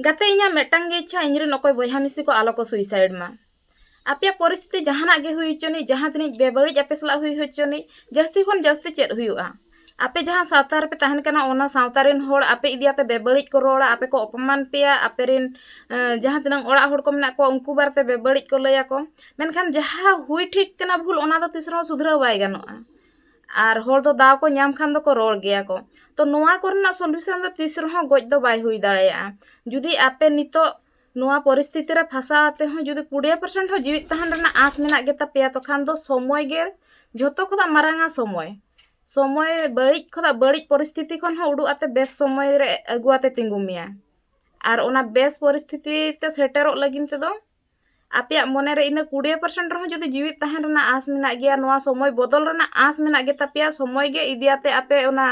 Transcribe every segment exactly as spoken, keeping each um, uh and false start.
ᱜᱟᱛᱮ, ᱤᱧᱟᱹᱜ ᱢᱤᱫᱴᱟᱝ ᱜᱮ ᱤᱪᱪᱷᱟ, ᱤᱧᱨᱮᱱ ᱚᱠᱚᱭ ᱵᱚᱭᱦᱟ ᱢᱤᱥᱤ ᱠᱚ ᱟᱞᱚ ᱠᱚ ᱥᱩᱭᱥᱟᱭᱤᱰ ᱢᱟ᱾ ᱟᱯᱮᱭᱟᱜ ᱯᱚᱨᱤᱥᱛᱷᱤᱛᱤ ᱡᱟᱦᱟᱱᱟᱜ ᱜᱮ ᱦᱩᱭ ᱦᱚᱪᱚᱱᱤᱡ, ᱡᱟᱦᱟᱸ ᱛᱤᱱᱟᱹᱜ ᱵᱮᱵᱟᱹᱲᱤᱡ ᱟᱯᱮ ᱥᱟᱞᱟᱜ ᱦᱩᱭ ᱦᱚᱪᱚᱱᱤᱡ, ᱡᱟᱹᱥᱛᱤ ᱠᱷᱚᱱ ᱡᱟᱹᱥᱛᱤ ᱪᱮᱫ ᱦᱩᱭᱩᱜᱼᱟ? ᱟᱯᱮ ᱡᱟᱦᱟᱸ ᱥᱟᱶᱛᱟ ᱨᱮᱯᱮ ᱛᱟᱦᱮᱱ ᱠᱟᱱᱟ, ᱚᱱᱟ ᱥᱟᱶᱛᱟ ᱨᱮᱱ ᱦᱚᱲ ᱟᱯᱮ ᱤᱫᱤ ᱟᱛᱮ ᱵᱮᱵᱟᱹᱲᱤᱡ ᱠᱚ ᱨᱚᱲᱟ, ᱟᱯᱮ ᱠᱚ ᱚᱯᱚᱢᱟᱱ ᱯᱮᱭᱟ, ᱟᱯᱮ ᱨᱮᱱ ᱮᱸ, ᱡᱟᱦᱟᱸ ᱛᱤᱱᱟᱹᱜ ᱚᱲᱟᱜ ᱦᱚᱲ ᱠᱚ ᱢᱮᱱᱟᱜ ᱠᱚᱣᱟ, ᱩᱱᱠᱩ ᱵᱟᱨᱮᱛᱮ ᱵᱮᱵᱟᱹᱲᱤᱡ ᱠᱚ ᱞᱟᱹᱭᱟᱠᱚ᱾ ᱢᱮᱱᱠᱷᱟᱱ ᱡᱟᱦᱟᱸ ᱦᱩᱭ ᱴᱷᱤᱠ ᱠᱟᱱᱟ ᱵᱷᱩᱞ, ᱚᱱᱟ ᱫᱚ ᱛᱤᱥ ᱨᱮᱦᱚᱸ ᱥᱩᱫᱷᱨᱟᱹᱣ ᱵᱟᱭ ᱜᱟᱱᱚᱜᱼᱟ᱾ ᱟᱨ ᱦᱚᱲ ᱫᱚ ᱫᱟᱣ ᱠᱚ ᱧᱟᱢ ᱠᱷᱟᱱ ᱫᱚᱠᱚ ᱨᱚᱲ ᱜᱮᱭᱟ ᱠᱚ᱾ ᱛᱚ ᱱᱚᱣᱟ ᱠᱚᱨᱮᱱᱟᱜ ᱥᱚᱞᱩᱭᱥᱚᱱ ᱫᱚ ᱛᱤᱥ ᱨᱮᱦᱚᱸ ᱜᱚᱡ ᱫᱚ ᱵᱟᱭ ᱦᱩᱭ ᱫᱟᱲᱮᱭᱟᱜᱼᱟ᱾ ᱡᱩᱫᱤ ᱟᱯᱮ ᱱᱤᱛᱚᱜ ᱱᱚᱣᱟ ᱯᱚᱨᱤᱥᱛᱷᱤᱛᱤ ᱨᱮ ᱯᱷᱟᱸᱥᱟᱣ ᱟᱛᱮ ᱦᱚᱸ ᱡᱩᱫᱤ ᱠᱩᱲᱤ ᱯᱟᱨᱥᱮᱱᱴ ᱦᱚᱸ ᱡᱤᱣᱤᱫ ᱛᱟᱦᱮᱱ ᱨᱮᱱᱟᱜ ᱟᱸᱥ ᱢᱮᱱᱟᱜ ᱜᱮᱛᱟ ᱯᱮᱭᱟ, ᱛᱚᱠᱷᱟᱱ ᱫᱚ ᱥᱚᱢᱚᱭ ᱜᱮ ᱡᱷᱚᱛᱚ ᱠᱷᱚᱱᱟᱜ ᱢᱟᱨᱟᱝᱟ ᱥᱚᱢᱚᱭ᱾ ᱥᱚᱢᱚᱭ ᱵᱟᱹᱲᱤᱡ ᱠᱷᱚᱱᱟᱜ ᱵᱟᱹᱲᱤᱡ ᱯᱚᱨᱤᱥᱛᱷᱤᱛᱤ ᱠᱷᱚᱱ ᱦᱚᱸ ᱩᱰᱩᱠ ᱟᱛᱮ ᱵᱮᱥ ᱥᱚᱢᱚᱭ ᱨᱮ ᱟᱹᱜᱩ ᱟᱛᱮ ᱛᱤᱸᱜᱩ ᱢᱮᱭᱟ᱾ ᱟᱨ ᱚᱱᱟ ᱵᱮᱥ ᱯᱚᱨᱤᱥᱛᱷᱤᱛᱤ ᱛᱮ ᱥᱮᱴᱮᱨᱚᱜ ᱞᱟᱹᱜᱤᱫ ᱛᱮᱫᱚ ᱟᱯᱮᱭᱟᱜ ᱢᱚᱱᱮ ᱨᱮ ᱤᱱᱟᱹ ᱠᱩᱲᱤ ᱯᱟᱨᱥᱮᱱᱴ ᱨᱮᱦᱚᱸ ᱡᱩᱫᱤ ᱡᱤᱣᱤᱫ ᱛᱟᱦᱮᱱ ᱨᱮᱱᱟᱜ ᱟᱸᱥ ᱢᱮᱱᱟᱜ ᱜᱮᱭᱟ, ᱱᱚᱣᱟ ᱥᱚᱢᱚᱭ ᱵᱚᱫᱚᱞ ᱨᱮᱱᱟᱜ ᱟᱸᱥ ᱢᱮᱱᱟᱜ ᱜᱮᱛᱟ ᱯᱮᱭᱟ, ᱥᱚᱢᱚᱭ ᱜᱮ ᱤᱫᱤ ᱟᱛᱮ ᱟᱯᱮ ᱚᱱᱟ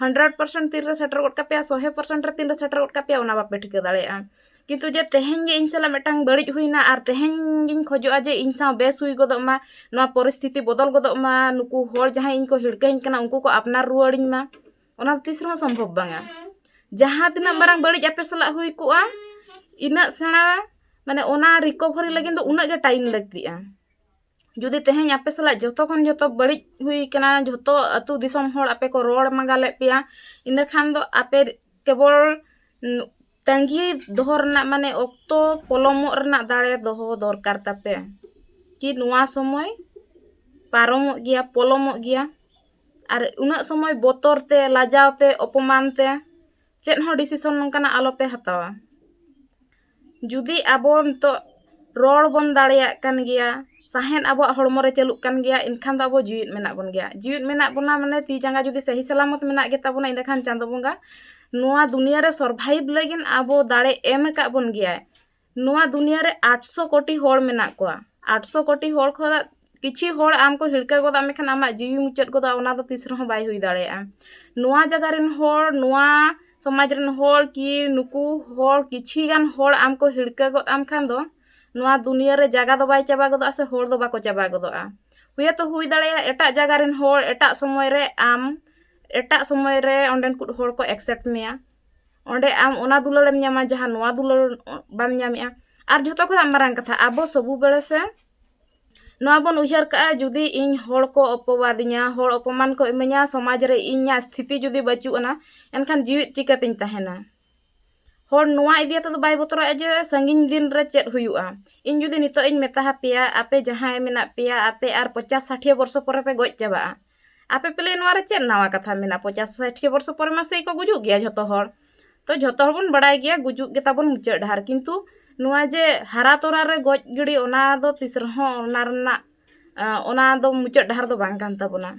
ᱦᱟᱱᱰᱨᱮᱰ ᱯᱟᱨᱥᱮᱱᱴ ᱛᱤᱱ ᱨᱮ ᱥᱮᱴᱮᱨ ᱜᱚᱫ ᱠᱟᱯᱮᱭᱟ, ᱥᱚᱦᱮ ᱯᱟᱨᱥᱮᱱᱴ ᱨᱮ ᱛᱤᱱ ᱨᱮ ᱥᱮᱴᱮᱨ ᱜᱚᱫ ᱠᱟᱯᱮᱭᱟ, ᱚᱱᱟ ᱵᱟᱯᱮ ᱴᱷᱤᱠᱟᱹ ᱫᱟᱲᱮᱭᱟᱜᱼᱟ᱾ ᱠᱤᱱᱛᱩ ᱡᱮ ᱛᱮᱦᱮᱧ ᱜᱮ ᱤᱧ ᱥᱟᱞᱟᱜ ᱢᱤᱫᱴᱟᱝ ᱵᱟᱹᱲᱤᱡ ᱦᱩᱭᱱᱟ ᱟᱨ ᱛᱮᱦᱮᱧ ᱜᱤᱧ ᱠᱷᱚᱡᱚᱜᱼᱟ ᱡᱮ ᱤᱧ ᱥᱟᱶ ᱵᱮᱥ ᱦᱩᱭ ᱜᱚᱫᱚᱜ ᱢᱟ, ᱱᱚᱣᱟ ᱯᱚᱨᱤᱥᱛᱷᱤᱛᱤ ᱵᱚᱫᱚᱞ ᱜᱚᱫᱚᱜ ᱢᱟ, ᱱᱩᱠᱩ ᱦᱚᱲ ᱡᱟᱦᱟᱸᱭ ᱤᱧ ᱠᱚ ᱦᱤᱲᱠᱟᱹᱧ ᱠᱟᱱᱟ ᱩᱱᱠᱩ ᱠᱚ ᱟᱯᱱᱟᱨ ᱨᱩᱣᱟᱹᱲᱤᱧ ᱢᱟ, ᱚᱱᱟ ᱫᱚ ᱛᱤᱥ ᱨᱮᱦᱚᱸ ᱥᱚᱢᱵᱷᱚᱵ ᱵᱟᱝᱟ᱾ ᱡᱟᱦᱟᱸ ᱛᱤᱱᱟᱹᱜ ᱢᱟᱨᱟᱝ ᱵᱟᱹᱲᱤᱡ ᱟᱯᱮ ᱥᱟᱞᱟᱜ ᱦᱩᱭ ᱠᱚᱜᱼᱟ, ᱤᱱᱟᱹᱜ ᱥᱮᱬᱟ, ᱢᱟᱱᱮ ᱚᱱᱟ ᱨᱤᱠᱚᱵᱷᱟᱨᱤ ᱞᱟᱹᱜᱤᱫ ᱫᱚ ᱩᱱᱟᱹᱜ ᱜᱮ ᱴᱟᱭᱤᱢ ᱞᱟᱹᱠᱛᱤᱜᱼᱟ᱾ ᱡᱩᱫᱤ ᱛᱮᱦᱮᱧ ᱟᱯᱮ ᱥᱟᱞᱟᱜ ᱡᱚᱛᱚ ᱠᱷᱚᱱ ᱡᱚᱛᱚ ᱵᱟᱹᱲᱤᱡ ᱦᱩᱭ ᱠᱟᱱᱟ, ᱡᱚᱛᱚ ᱟᱹᱛᱩ ᱫᱤᱥᱚᱢ ᱦᱚᱲ ᱟᱯᱮ ᱠᱚ ᱨᱚᱲ ᱢᱟᱸᱜᱟ ᱞᱮᱫ ᱯᱮᱭᱟ, ᱤᱱᱟᱹ ᱠᱷᱟᱱ ᱫᱚ ᱟᱯᱮ ᱠᱮᱵᱚᱞ, ᱩᱸ, ᱛᱟᱺᱜᱤ ᱫᱚᱦᱚ ᱨᱮᱱᱟᱜ, ᱢᱟᱱᱮ ᱚᱠᱛᱚ ᱯᱚᱞᱚᱢᱚᱜ ᱨᱮᱱᱟᱜ ᱫᱟᱲᱮ ᱫᱚᱦᱚ ᱫᱚᱨᱠᱟᱨ ᱛᱟᱯᱮ, ᱠᱤ ᱱᱚᱣᱟ ᱥᱚᱢᱚᱭ ᱯᱟᱨᱚᱢᱚᱜ ᱜᱮᱭᱟ, ᱯᱚᱞᱚᱢᱚᱜ ᱜᱮᱭᱟ᱾ ᱟᱨ ᱩᱱᱟᱹᱜ ᱥᱚᱢᱚᱭ ᱵᱚᱛᱚᱨ ᱛᱮ, ᱞᱟᱡᱟᱣ ᱛᱮ, ᱚᱯᱚᱢᱟᱱ ᱛᱮ ᱪᱮᱫ ᱦᱚᱸ ᱰᱤᱥᱤᱥᱚᱱ ᱱᱚᱝᱠᱟᱱᱟᱜ ᱟᱞᱚᱯᱮ ᱦᱟᱛᱟᱣᱟ᱾ ᱡᱩᱫᱤ ᱟᱵᱚ ᱱᱤᱛᱚᱜ ᱨᱚᱲ ᱵᱚᱱ ᱫᱟᱲᱮᱭᱟᱜ ᱠᱟᱱ ᱜᱮᱭᱟ, ᱥᱟᱦᱮᱸᱫ ᱟᱵᱚᱣᱟᱜ ᱦᱚᱲᱢᱚ ᱨᱮ ᱪᱟᱹᱞᱩᱜ ᱠᱟᱱ ᱜᱮᱭᱟ, ᱮᱱᱠᱷᱟᱱ ᱫᱚ ᱟᱵᱚ ᱡᱤᱣᱤᱫ ᱢᱮᱱᱟᱜ ᱵᱚᱱ ᱜᱮᱭᱟ᱾ ᱡᱤᱣᱤᱫ ᱢᱮᱱᱟᱜ ᱵᱚᱱᱟ ᱢᱟᱱᱮ ᱛᱤ ᱡᱟᱸᱜᱟ ᱡᱩᱫᱤ ᱥᱟᱹᱦᱤ ᱥᱟᱞᱟᱢᱚᱛ ᱢᱮᱱᱟᱜ ᱜᱮᱛᱟ ᱵᱚᱱᱟ, ᱤᱱᱟᱹᱠᱷᱟᱱ ᱪᱟᱸᱫᱳ ᱵᱚᱸᱜᱟ ᱱᱚᱣᱟ ᱫᱩᱱᱤᱭᱟᱹ ᱨᱮ ᱥᱚᱨᱵᱷᱟᱭᱤᱵᱷ ᱞᱟᱹᱜᱤᱫ ᱟᱵᱚ ᱫᱟᱲᱮ ᱮᱢ ᱟᱠᱟᱫ ᱵᱚᱱ ᱜᱮᱭᱟᱭ᱾ ᱱᱚᱣᱟ ᱫᱩᱱᱤᱭᱟᱹ ᱨᱮ ᱟᱴᱥᱚ ᱠᱳᱴᱤ ᱦᱚᱲ ᱢᱮᱱᱟᱜ ᱠᱚᱣᱟ᱾ ᱟᱴᱥᱚ ᱠᱳᱴᱤ ᱦᱚᱲ ᱠᱷᱚᱱᱟᱜ ᱠᱤᱪᱷᱤ ᱦᱚᱲ ᱟᱢ ᱠᱚ ᱦᱤᱲᱠᱟᱹ ᱜᱚᱫᱟ, ᱢᱮᱱᱠᱷᱟᱱ ᱟᱢᱟᱜ ᱡᱤᱣᱤ ᱢᱩᱪᱟᱹᱫ ᱜᱚᱫᱚᱜᱼᱟ, ᱚᱱᱟ ᱫᱚ ᱛᱤᱥ ᱨᱮᱦᱚᱸ ᱵᱟᱭ ᱦᱩᱭ ᱫᱟᱲᱮᱭᱟᱜᱼᱟ᱾ ᱱᱚᱣᱟ ᱡᱟᱭᱜᱟ ᱨᱮᱱ ᱦᱚᱲ, ᱱᱚᱣᱟ ᱥᱚᱢᱟᱡᱽ ᱨᱮᱱ ᱦᱚᱲ ᱠᱤ ᱱᱩᱠᱩ ᱦᱚᱲ ᱠᱤᱪᱷᱤ ᱜᱟᱱ ᱦᱚᱲ ᱟᱢ ᱠᱚ ᱦᱤᱲᱠᱟᱹ ᱜᱚᱫ ᱟᱢ ᱠᱷᱟᱱ ᱫᱚ ᱱᱚᱣᱟ ᱫᱩᱱᱤᱭᱟᱹ ᱨᱮ ᱡᱟᱭᱜᱟ ᱫᱚ ᱵᱟᱭ ᱪᱟᱵᱟ ᱜᱚᱫᱚᱜᱼᱟ ᱥᱮ ᱦᱚᱲ ᱫᱚ ᱵᱟᱠᱚ ᱪᱟᱵᱟ ᱜᱚᱫᱚᱜᱼᱟ᱾ ᱦᱩᱭᱟᱛᱚ ᱦᱩᱭ ᱫᱟᱲᱮᱭᱟᱜᱼᱟ ᱮᱴᱟᱜ ᱡᱟᱭᱜᱟ ᱨᱮᱱ ᱦᱚᱲ ᱮᱴᱟᱜ ᱥᱚᱢᱚᱭ ᱨᱮ ᱟᱢ, ᱮᱴᱟᱜ ᱥᱚᱢᱚᱭ ᱨᱮ ᱚᱸᱰᱮᱱ ᱠᱚ ᱦᱚᱲ ᱠᱚ ᱮᱠᱥᱮᱯᱴ ᱢᱮᱭᱟ᱾ ᱚᱸᱰᱮ ᱟᱢ ᱚᱱᱟ ᱫᱩᱞᱟᱹᱲᱮᱢ ᱧᱟᱢᱟ, ᱡᱟᱦᱟᱸ ᱱᱚᱣᱟ ᱫᱩᱞᱟᱹᱲ ᱵᱟᱢ ᱧᱟᱢᱮᱜᱼᱟ᱾ ᱟᱨ ᱡᱷᱚᱛᱚ ᱠᱷᱚᱱᱟᱜ ᱢᱟᱨᱟᱝ ᱠᱟᱛᱷᱟ, ᱟᱵᱚ ᱥᱚᱵᱩ ᱵᱮᱲᱮ ᱥᱮ ᱱᱚᱣᱟ ᱵᱚᱱ ᱩᱭᱦᱟᱹᱨ ᱠᱟᱜᱼᱟ, ᱡᱩᱫᱤ ᱤᱧ ᱦᱚᱲ ᱠᱚ ᱚᱯᱚᱵᱟᱫᱤᱧᱟ, ᱦᱚᱲ ᱚᱯᱚᱢᱟᱱ ᱠᱚ ᱤᱢᱟᱹᱧᱟ, ᱥᱚᱢᱟᱡᱽ ᱨᱮ ᱤᱧᱟᱹᱜ ᱥᱛᱷᱤᱛᱤ ᱡᱩᱫᱤ ᱵᱟᱹᱪᱩᱜ ᱟᱱᱟ, ᱮᱱᱠᱷᱟᱱ ᱡᱤᱣᱤᱫ ᱪᱤᱠᱟᱹᱛᱤᱧ ᱛᱟᱦᱮᱱᱟ? ᱦᱚᱲ ᱱᱚᱣᱟ ᱤᱫᱤ ᱠᱟᱛᱮ ᱫᱚ ᱵᱟᱭ ᱵᱚᱛᱚᱨᱚᱜᱼᱟ ᱡᱮ ᱥᱟᱺᱜᱤᱧ ᱫᱤᱱ ᱨᱮ ᱪᱮᱫ ᱦᱩᱭᱩᱜᱼᱟ᱾ ᱤᱧ ᱡᱩᱫᱤ ᱱᱤᱛᱚᱜ ᱤᱧ ᱢᱮᱛᱟ ᱦᱟᱯᱮᱭᱟ, ᱟᱯᱮ ᱡᱟᱦᱟᱸᱭ ᱢᱮᱱᱟᱜ ᱯᱮᱭᱟ, ᱟᱯᱮ ᱟᱨ ᱯᱚᱪᱟᱥ ᱥᱟᱴᱷᱤᱭᱟᱹ ᱵᱚᱨᱥᱚ ᱯᱚᱨᱮ ᱯᱮ ᱜᱚᱡ ᱪᱟᱵᱟᱜᱼᱟ, ᱟᱯᱮ ᱯᱮ ᱞᱟᱹᱭᱟ, "ᱱᱚᱣᱟ ᱨᱮ ᱪᱮᱫ ᱱᱟᱣᱟ ᱠᱟᱛᱷᱟ ᱢᱮᱱᱟᱜᱼᱟ? ᱯᱚᱪᱟᱥ ᱥᱟᱴᱷᱤᱭᱟᱹ ᱵᱚᱨᱥᱚ ᱯᱚᱨᱮ ᱢᱟ ᱥᱮᱭ ᱠᱚ ᱜᱩᱡᱩᱜ ᱜᱮᱭᱟ ᱡᱷᱚᱛᱚ ᱦᱚᱲ, ᱛᱚ ᱡᱷᱚᱛᱚ ᱦᱚᱲ ᱵᱚᱱ ᱵᱟᱲᱟᱭ ᱜᱮᱭᱟ ᱜᱩᱡᱩᱜ ᱜᱮ ᱛᱟᱵᱚᱱ ᱢᱩᱪᱟᱹᱫ ᱰᱟᱦᱟᱨ, ᱠᱤᱱᱛᱩ ᱱᱚᱣᱟ ᱡᱮ ᱦᱟᱨᱟ ᱛᱚᱨᱟ ᱨᱮ ᱜᱚᱡ ᱜᱤᱰᱤ, ᱚᱱᱟ ᱫᱚ ᱛᱤᱥ ᱨᱮᱦᱚᱸ ᱚᱱᱟ ᱨᱮᱱᱟᱜ, ᱟᱸ, ᱚᱱᱟ ᱫᱚ ᱢᱩᱪᱟᱹᱫ ᱰᱟᱦᱟᱨ ᱫᱚ ᱵᱟᱝ ᱠᱟᱱ ᱛᱟᱵᱚᱱᱟ᱾"